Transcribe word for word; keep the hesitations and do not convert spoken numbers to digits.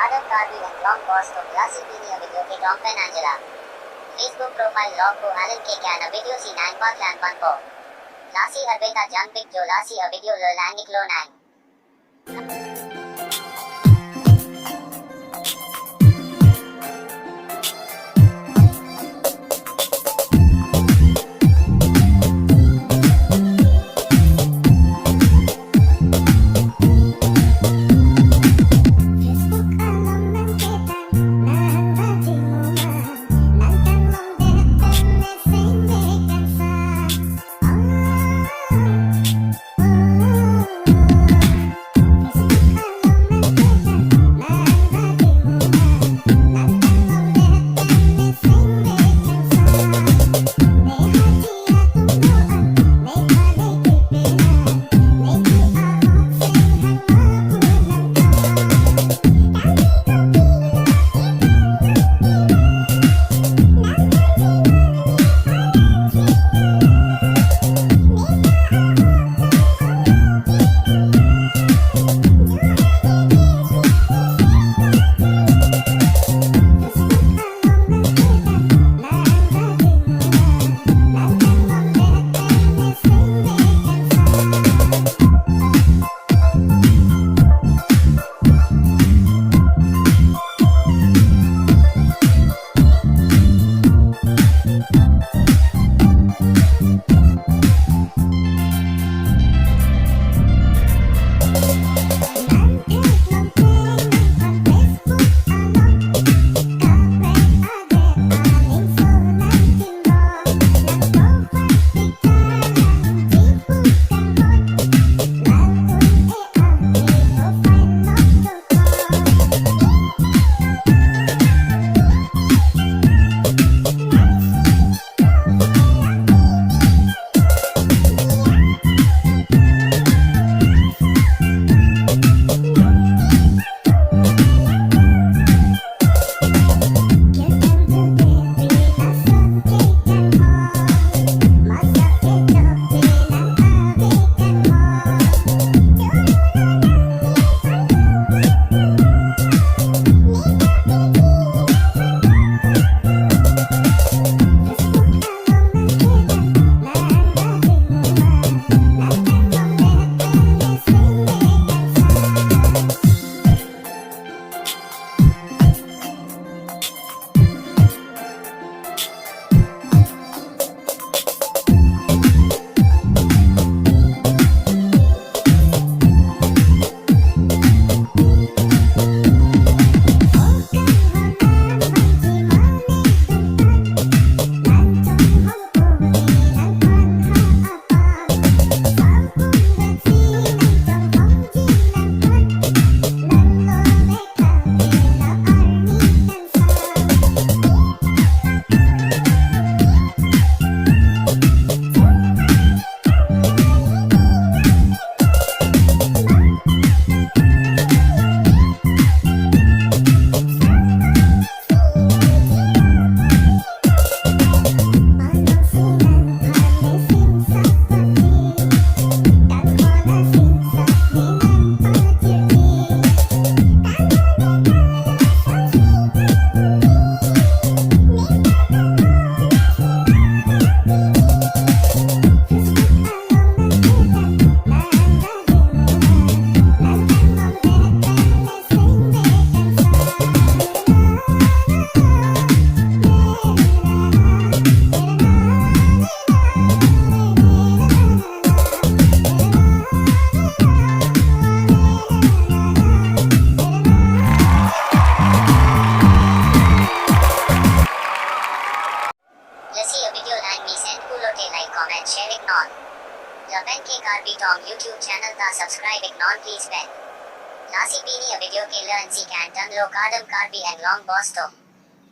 Kardom Karbi Anglong Post atum, lasi pini a-video ketong pen Angela. Facebook profile log pu Alan Kekan a-video si nangpaklang ponpo. Lasi arbe ta jangpik jo, lasi a-video lo lang-ik lonang. Lasi a-video lang mesen pulote like, comment, share-ik non. Lapen ke Karbi Tong YouTube channel ta subscribe-ik non please pen. Lasi pini a-video ke la-ansi kangton lo, kardom Karbi Anglong Post atum.